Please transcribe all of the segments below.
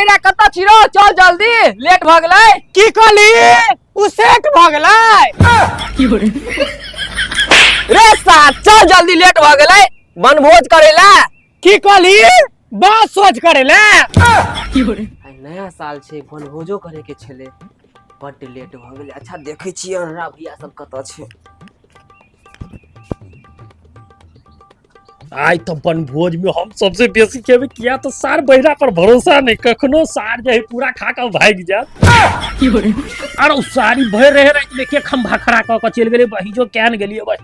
बहिरा कतऽ छी रौ चल जल्दी लेट भऽ गेलै। की कहली उ सेट भऽ गेलै? रे सार चल जल्दी लेट भऽ गेलै बनभोज करै ला। की कहली बात सोच करे ले? आइ नया साल छै बनभोजो करे के छलै बड्ड लेट भऽ गेलै। अच्छा देखै छियै अनरा भैया सब कतऽ छै। आइ तऽ बनभोज में हम सबसे बेसी खेबै किया तऽ सार बहिरा पर भरोसा नहीं कखनो सार जे है पूरा खा कऽ भागि जायत। आर ओ सारी भरि रहे राति में के खंभा खड़ा कऽ कऽ चलि गेलै बहिजो केहन गेलियै बस।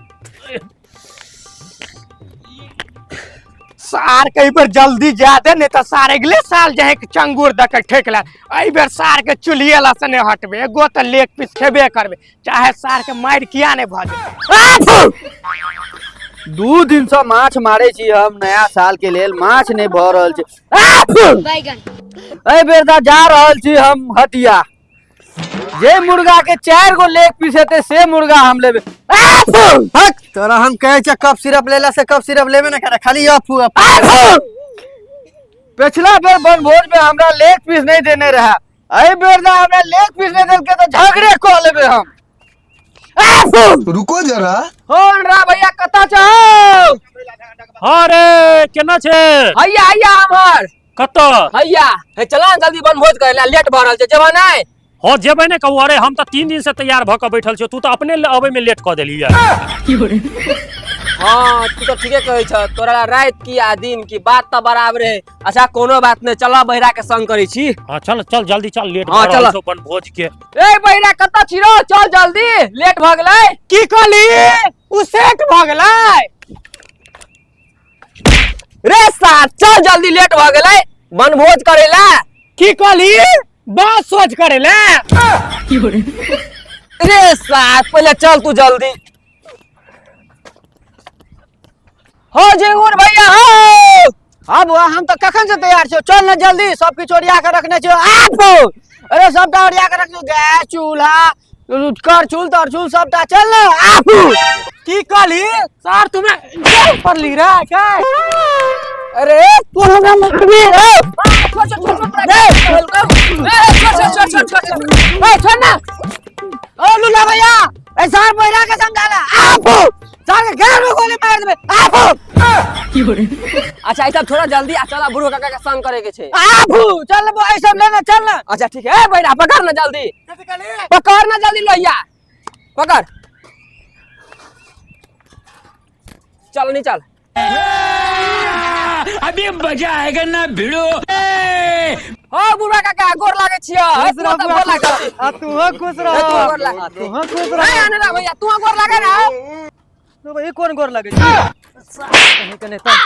सार कहीं पर जल्दी जा दे नहीं तो सार अगले साल जे है कि चंगूर दऽ के ठेक ले। एहि बेर सार के चूल्हिए ला से नहीं हटबे एगो तऽ लेग पीस खेबे करबे चाहे सार के मारि किया नहीं भऽ जाए। 2 दिन से माछ मारे छी हम नया साल के लेल माछ नहीं भऽ रहल छै। बैगन एहि बेर तऽ जा रहल छी हम हटिया जे मुर्गा के 4 गो लेग पीस हेतै से मुर्गा हम लेबै। हक तोरा हम कहै छियै कफ सिरप लेला से कफ सिरप लेबे ना करे खाली अफू अफू। पिछला बेर बनभोज में हमरा लेग पीस नहीं देने रहे एहि बेर ना हमरा लेग पीस नहीं देलकै तऽ झगड़े कऽ लेबै हम। रुको जरा। हो अनरा भैया कतऽ छौ? हाँ रे केना छै? हैया हैया हमर। कतऽ? हैया हे चला ने जल्दी बनभोज करे ला लेट भऽ रहल छै जेबा नहि? हाँ जेबै ने कहू। अरे हम तऽ 3 दिन से तैयार भऽ कऽ बैठल छियौ तू तऽ अपने अबै में लेट कऽ देलियै। हाँ तू तऽ ठीके कहै छह तोरा राति की आ दिन की बात तऽ बराबर है। अच्छा कोनो बात नहीं चल बहिरा के संग करै छी। हाँ चल चल जल्दी चल लेट हाँ, भऽ रहल चल। छौ बनभोज के। ए बहिरा कतऽ छी रौ चल जल्दी लेट भऽ गेलै। की कहली उ सेट भऽ गेलै? रे सार चल जल्दी लेट भऽ गेलै बनभोज करै ला। की कहली बात सोच करे ले? रे सार पहिले चल तू जल्दी। हो जेगुर भैया हो। हाँ बुआ हम तऽ कखन से तैयार छियौ चल ना जल्दी सब किछु ओरिया के रखने छियौ। आबू अरे सबटा ओरिया के रखने गैस चूल्हा करछुल तरछुल सबटा चल ना आबू। की कहली सर तुम्हें जेल पर ली रे के? अरे तू हमरा मारबी रे। छोड़ छोड़ छोड़ छोड़ छोड़ छोड़ छोड़ छोड़ छोड़ ए छोड़ ना। ओ लुला भैया ए सार बहिरा के समझाला आबू सार के घर में गोली मार देबे आबू। अच्छा ई सब थोड़ा जल्दी आ चला बुढ़ो काका के संग करे के छै। आबू चल बो ई सब लेना चल ना। अच्छा ठीक है ए बहिरा पकड़ ना जल्दी पकड़ ना जल्दी लोहिया पकड़ चल नहीं चल। अभी मजा आएगा ना भिड़ो। हाँ बुढ़ा काका गोर लागे छियो। खुश रह तू गोर लागे छी। आ तू खुश रह। ए, तू गोर लागे। आ तू खुश रह। ए अनरा भैया तू गोर लागे ना। रो भाई, कोन गोर लागे छी? कहीं के नहीं तब।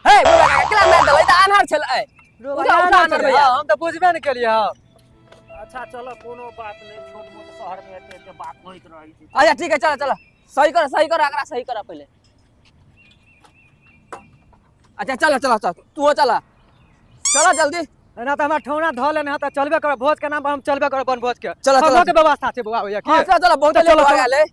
हे बुढ़ा काका केला मार देबै त आन्हर छलै। रो भाई, उठा, उठा, आन्हर आन्हर छलै। भैया। हाँ, हम त बुझबे न केलियै हँ। अच्छा चलो कोनो बात नहीं छोट मोट शहर में एते एते बात होइत रहै छै। अच्छा ठीक है चलो चलो सही कर सही कर अगरा सही कर पहले। अच्छा चलो चलो चलो तू चला चलो जल्दी। ना तो हमरा ठौना धऽ लेने हँ तऽ चलबे करब भोज के नाम पर हम चलबे करब बनभोज के। चलो, चलो। हमरो के व्यवस्था छै बौआ भैया की? हाँ, चलो, चलो, बहुत चलो, लेट भऽ चलो। गेलै।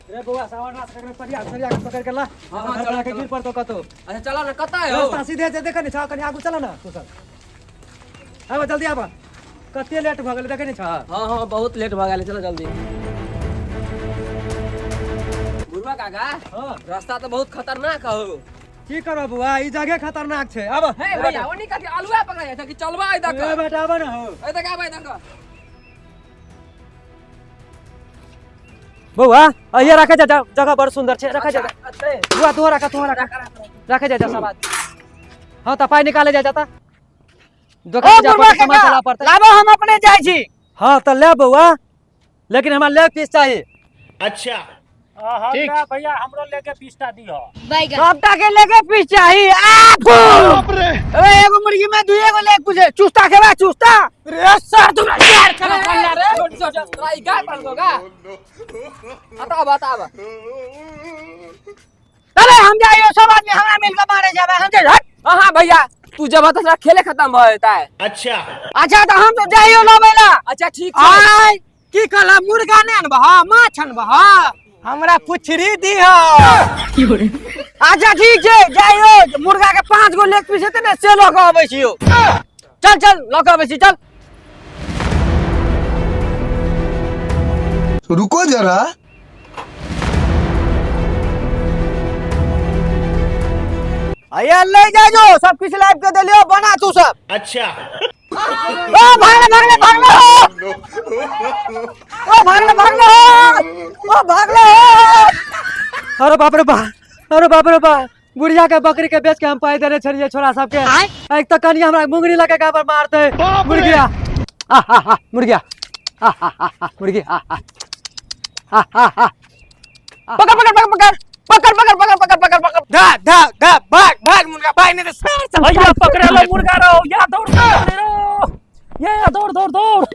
रे बौआ सावन रास ककरो परिया सरिया के पकड़ के ला। हाँ, हाँ, धर चलो, के चलो। गिर पड़तो कतौ। अच्छा चलो ना कतऽ है हो? रास्ता सीधे छै देखै नै छह कनी आगू चलो ना तू सब। आबऽ जल्दी आबऽ कते लेट भऽ गेलै देखै नै छह? हाँ हाँ बहुत लेट भऽ गेलै चलो जल्दी। बुढ़वा काका हाँ। रास्ता तऽ बहुत खतरनाक हौ। की करब बौआ ई जगह खतरनाक छै आबऽ। हे भैया ओनी कथी आलुआ पकड़ै छै कि चलबा एहि दऽ ए कऽ? बेटा आबऽ ना हौ। एहि दऽ कऽ आबऽ एहि दऽ कऽ। बौआ अहिया राखै जा जगह बड़ सुंदर छै रखै जा। अच्छा, बौआ तू रखा तू रखा रखै जा सब आदमी। हाँ तऽ पाइ निकाले जा जाता। दोकान ओ जा बुढ़वा पड़तै, सामान काका, चला पड़तै। लाबो हम अपने जाइ छी। हाँ तऽ ले बौआ लेकिन हमरा लेग पीस चाही। अच्छा हाँ ठीक। ले भैया हमरो लेके 20 टा दिहो। बैगन। सबटा के लेके पीस चाही। आफू। अरे एगो मुर्गी में दुइए गो लेग पीस है। चुस्ता खेबा चुस्ता। रे सर तुम प्यार करा पड़ला रे। छोड़, छोड़, छोड़, तोरा ई गाय पड़लो गा। बताब, बताब। अरे हम जाइयो सब आदमी हमरा मिल के मारे जाबे हम जाइयो। हट। हाँ, हाँ, भैया। तू जब आता खेले खत्म भ जेतै। अच्छा अच्छा त हम तो जाइयो लबै ला। अच्छा ठीक छै। आय की कहला मुर्गा नै अनबह माछ अनबह हमरा पुछरी दीह। अच्छा ठीक छै जाइयो मुर्गा के 5 गो लेग पीस हेतै ने से लऽ के अबै छियौ। चल चल लऽ के अबै छी चल। रुको जरा अये ले जा जो सब किछ लाइब के देलियो बना तू सब। अच्छा ओ भागले भागले भागले ओ भागले भागले ओ भागले। अरे बाप रे बा, अरे बाप रे बा, बुढ़िया के बकरी के बेच के हम पाई देने छलिए छोरा सबके। एक तो कनिया हमरा मुंगरी लगा के पर मारते मुर्गिया। आ हा हा मुर्गिया आ हा हा हा मुर्गी आ हा हा हा हा। पकड़ पकड़ पकड़ पकड़ पकड़ पकड़ पकड़ पकड़ पकड़ पकड़ धा धा धा भाग भाग मुर्गा भाग नहीं तो सार सब भैया पकड़े लो मुर्गा रो या दौड़ पकड़े रो ये दौड़ दौड़ दौड़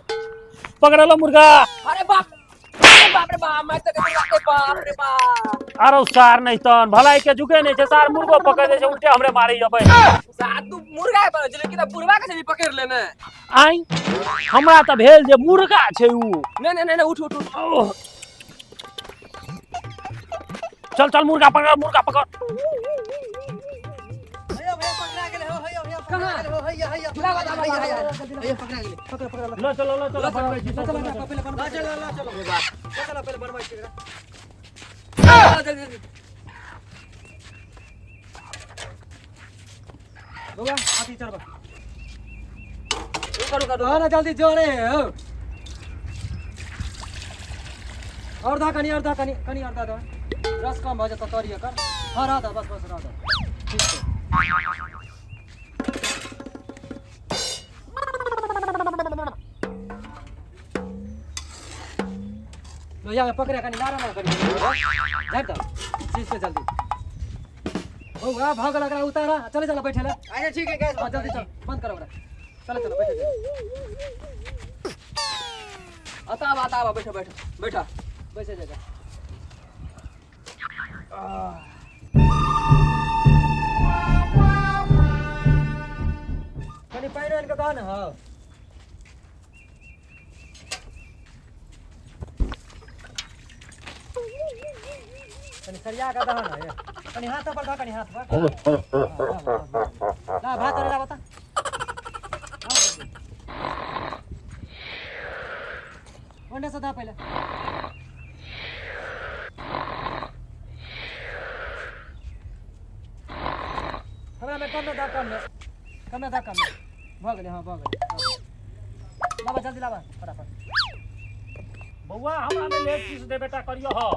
पकड़े लो मुर्गा। अरे बाप अरे बाप रे बाप मैं तो कहते बाप रे बाप। अरे सार नहीं तन भलाई के झुके नहीं छे सार मुर्गो पकड़ दे छे उल्टे हमरे मारे जबे। सार तू मुर्गा पर जे लेकिन बुढ़वा के भी पकड़ लेने आई हमरा त भेल जे मुर्गा छे उ। नहीं नहीं नहीं उठ उठ उठ चल चल मुर्गा पकड़ मुर्गा पकड़। भैया भैया पकड़ा गेले हो भैया भैया पकड़ा गेले हो भैया भैया भैया पकड़ा गेले पकड़ पकड़ ल चलो ल चलो बनबै छी चलो पहले बनबै चलो ल चलो चलो पहले बनबै छी बउआ हाथी चढ़ रुका रुका रुका ना जल्दी जोरे हो और दा कनी और दा कनी कनी और दा दा रस कम भ जेतौ तोरी एकर। हां रह दा बस बस रह दा ठीक छै। लोहिया में पकड़े कनी लारा ना कनी झाड़ दा चीज से जल्दी। बउआ भागल एकरा उतारा चले चला बैठे ला। अच्छा ठीक है गैस हां जल्दी चल बंद करो ओकरा चलो चलो बैठे जा। आता आता आता बैठो बैठो बैठो बैठे जा। कनी पानि आनि के दह ने हौ। कनी सरिया के दह ने कनी हाथ पर दह कनी हाथ पर। ला भात ला बता ओंडे से दह पहले। हमरा में कम दा कम कम दा कम भ गेलै। हां भ गेलै लाबा जल्दी लाबा फटाफट। बउआ हमरा में लेग पीस दे बेटा करियो हो।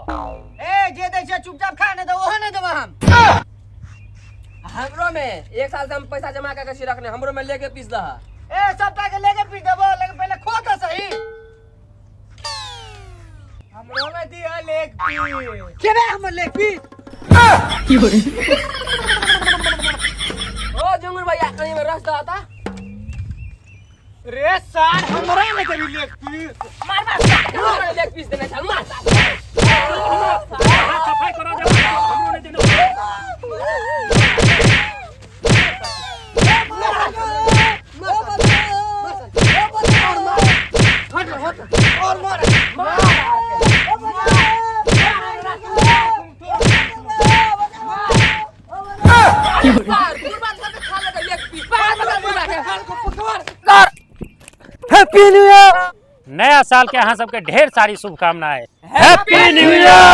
ए जे दै छै चुपचाप खा नै त ओहो नै देबो हम। हमरो में एक साल से हम पैसा जमा करके छी रखने हमरो में लेके पीस दह। ए सबटा के लेके पीस देबो लेकिन पहले खो त सही। हमरो में दिया लेग पीस। केबे हमर लेग पीस? ओ जुंगुर भैया कहीं में रस दह रे सार हमरा में देबी लेग पीस। मार मार हमरा लेग पीस देने चल मार। हाथ सफाई करा दे हमरो नहीं देने। और मार हैप्पी न्यू ईयर। नया साल के अहाँ सबके ढेर सारी शुभकामनाएं। Happy new year.